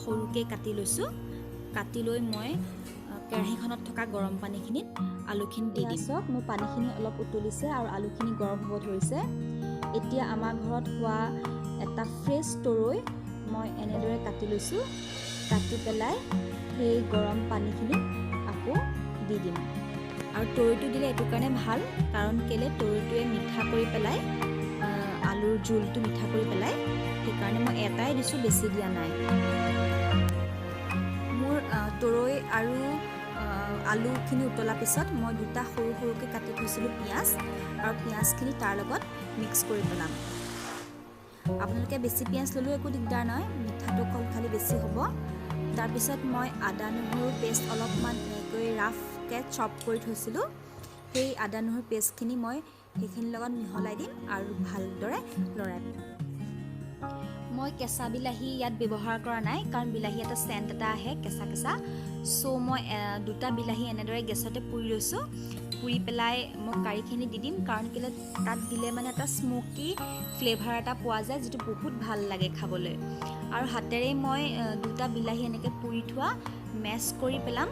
সৰুকৈ কাটি লৈছোঁ। কাটি লৈ মই কেৰাহীখনত থকা গৰম পানীখিনিত আলুখিনি দি দিম। চাওক, মোৰ পানীখিনি অলপ উতলিছে আৰু আলুখিনি গৰম হ'ব ধৰিছে। এতিয়া আমাৰ ঘৰত হোৱা এটা ফ্ৰেছ তৰৈ মই এনেদৰে কাটি লৈছোঁ। কাটি পেলাই সেই গৰম পানীখিনিত আকৌ দি দিম। আৰু তৰৈটো দিলে এইটো কাৰণে ভাল, কাৰণ কেলৈ তৰৈটোৱে মিঠা কৰি পেলাই আলুৰ জোলটো মিঠা কৰি পেলাই, সেইকাৰণে মই এটাই দিছোঁ, বেছি দিয়া নাই। মোৰ তৰৈ আৰু আলুখিনি উতলাৰ পিছত মই দুটা সৰু সৰুকৈ কাটি থৈছিলোঁ পিঁয়াজ, আৰু পিঁয়াজখিনি তাৰ লগত মিক্স কৰি পেলাম। আপোনালোকে বেছি পিঁয়াজ ল'লেও একো দিগদাৰ নহয়, মিঠাটো অকল খালি বেছি হ'ব। তাৰপিছত মই আদা নহৰু পেষ্ট অলপমান এনেকৈ ৰাফকৈ চপ কৰি থৈছিলোঁ, সেই আদা নহৰু পেষ্টখিনি মই সেইখিনিৰ লগত মিহলাই দিম আৰু ভালদৰে লৰাই দিম। মই কেঁচা বিলাহী ইয়াত ব্যৱহাৰ কৰা নাই, কাৰণ বিলাহী এটা চেণ্ট এটা আহে কেঁচা কেঁচা। চ' মই দুটা বিলাহী এনেদৰে গেছতে পুৰি লৈছোঁ। পুৰি পেলাই মই কাৰীখিনি দি দিম, কাৰণ কেলৈ তাত দিলে মানে এটা স্ম'কি ফ্লেভাৰ এটা পোৱা যায়, যিটো বহুত ভাল লাগে খাবলৈ। আৰু হাতেৰে মই দুটা বিলাহী এনেকৈ পুৰি থোৱা মেছ কৰি পেলাম।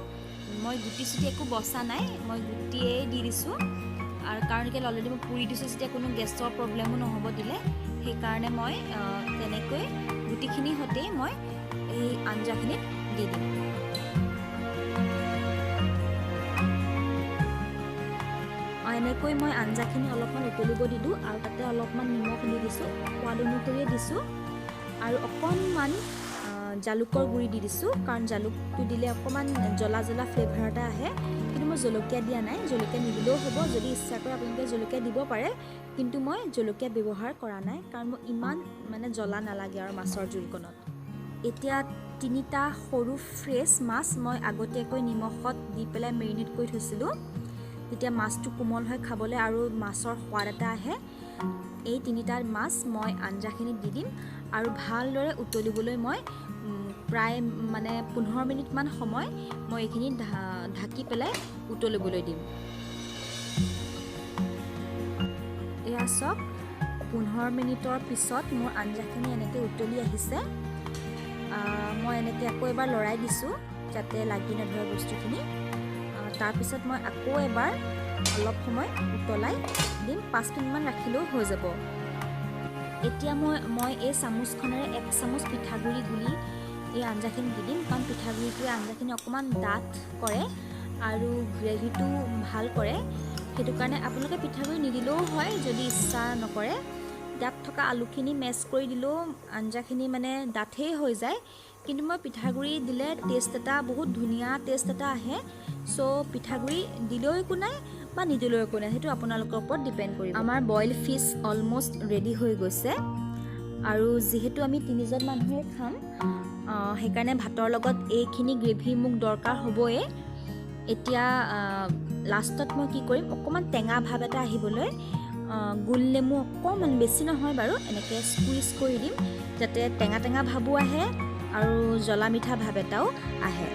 মই গুটি চুটি একো বচা নাই, মই গুটিয়েই দি দিছোঁ। আৰু কাৰণ কেলৈ অলৰেডি মই পুৰি দিছোঁ যেতিয়া কোনো গেছৰ প্ৰব্লেমো নহ'ব দিলে, সেইকাৰণে মই তেনেকৈ গুটিখিনিৰ সৈতে মই এই আঞ্জাখিনিত দি দিম। এনেকৈ মই আঞ্জাখিনি অলপমান উতলিব দিলোঁ আৰু তাতে অলপমান নিমখ দি দিছোঁ, সোৱাদ অনুসৰিয়ে দিছোঁ। আৰু অকণমান জালুকৰ গুড়ি দি দিছোঁ, কাৰণ জালুকটো দিলে অকণমান জ্বলা জ্বলা ফ্লেভাৰ এটা আহে। কিন্তু মই জলকীয়া দিয়া নাই, জলকীয়া নিদিলেও হ'ব, যদি ইচ্ছা কৰে আপোনালোকে জলকীয়া দিব পাৰে, কিন্তু মই জলকীয়া ব্যৱহাৰ কৰা নাই, কাৰণ মই ইমান মানে জ্বলা নালাগে আৰু মাছৰ জোলকণত। এতিয়া তিনিটা সৰু ফ্ৰেছ মাছ মই আগতীয়াকৈ নিমখত দি পেলাই মেৰিনেট কৰি থৈছিলোঁ, তেতিয়া মাছটো কোমল হয় খাবলৈ আৰু মাছৰ সোৱাদ এটা আহে। এই তিনিটা মাছ মই আঞ্জাখিনিত দি দিম আৰু ভালদৰে উতলিবলৈ মই প্ৰায় মানে 15 মিনিটমান সময় মই এইখিনি ঢাকি পেলাই উতলিবলৈ দিম। এয়া চাওক, 15 মিনিটৰ পিছত মোৰ আঞ্জাখিনি এনেকৈ উতলি আহিছে। মই এনেকৈ আকৌ এবাৰ লৰাই দিছোঁ যাতে লাগি নধৰে বস্তুখিনি। তাৰপিছত মই আকৌ এবাৰ অলপ সময় উতলাই দিম, 5 মিনিটমান ৰাখিলেও হৈ যাব। এতিয়া মই এই চামুচখনেৰে 1 চামুচ পিঠাগুড়ি গুলি এই আঞ্জাখিনি দি দিম, কাৰণ পিঠাগুড়িটোৱে আঞ্জাখিনি অকণমান ডাঠ কৰে আৰু গ্ৰেভিটো ভাল কৰে। সেইটো কাৰণে আপোনালোকে পিঠাগুড়ি নিদিলেও হয় যদি ইচ্ছা নকৰে। ইয়াত থকা আলুখিনি মেছ কৰি দিলেও আঞ্জাখিনি মানে ডাঠেই হৈ যায়, কিন্তু মই পিঠাগুড়ি দিলে টেষ্ট এটা বহুত ধুনীয়া টেষ্ট এটা আহে। চ' পিঠাগুড়ি দিলেও একো নাই বা নিদিলেও একো নাই, সেইটো আপোনালোকৰ ওপৰত ডিপেণ্ড কৰিব। আমাৰ বইল ফিছ অলমষ্ট ৰেডি হৈ গৈছে। আৰু যিহেতু আমি তিনিজন মানুহে খাম, সেইকাৰণে ভাতৰ লগত এইখিনি গ্ৰেভি মোক দৰকাৰ হ'বই। এতিয়া লাষ্টত মই কি কৰিম, অকণমান টেঙা ভাৱ এটা আহিবলৈ গোল নেমু অকণমান, বেছি নহয় বাৰু, এনেকৈ স্কুইজ কৰি দিম, যাতে টেঙা টেঙা ভাৱো আহে আৰু জ্বলা মিঠা ভাৱ এটাও আহে।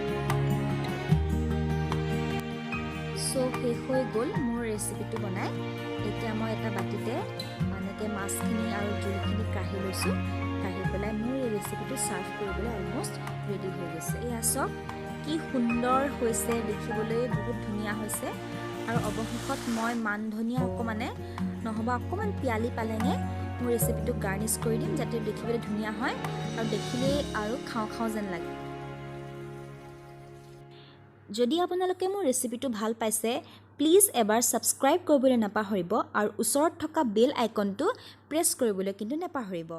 চ' শেষ হৈ গ'ল মোৰ ৰেচিপিটো বনাই। এতিয়া মই এটা বাতিতে এনেকৈ মাছখিনি আৰু জোলখিনি কাঢ়ি লৈছোঁ। কাঢ়ি পেলাই মোৰ এই ৰেচিপিটো ছাৰ্ভ কৰিবলৈ অলমষ্ট ৰেডি হৈ গৈছে। এয়া চাওক কি সুন্দৰ হৈছে, দেখিবলৈ বহুত ধুনীয়া হৈছে। আৰু অৱশেষত মই মান ধনিয়া অকণমানে নহ'বা অকণমান পিয়ালি পালেঙে মোৰ ৰেচিপিটো গাৰ্নিছ কৰি দিম, যাতে দেখিবলৈ ধুনীয়া হয় আৰু দেখিলেই আৰু খাওঁ খাওঁ যেন লাগে। যদি আপোনালোকে মোৰ ৰেচিপিটো ভাল পাইছে, প্লিজ এবাৰ ছাবস্ক্ৰাইব কৰিবলৈ নাপাহৰিব আৰু ওচৰত থকা বেল আইকনটো প্ৰেছ কৰিবলৈ কিন্তু নাপাহৰিব।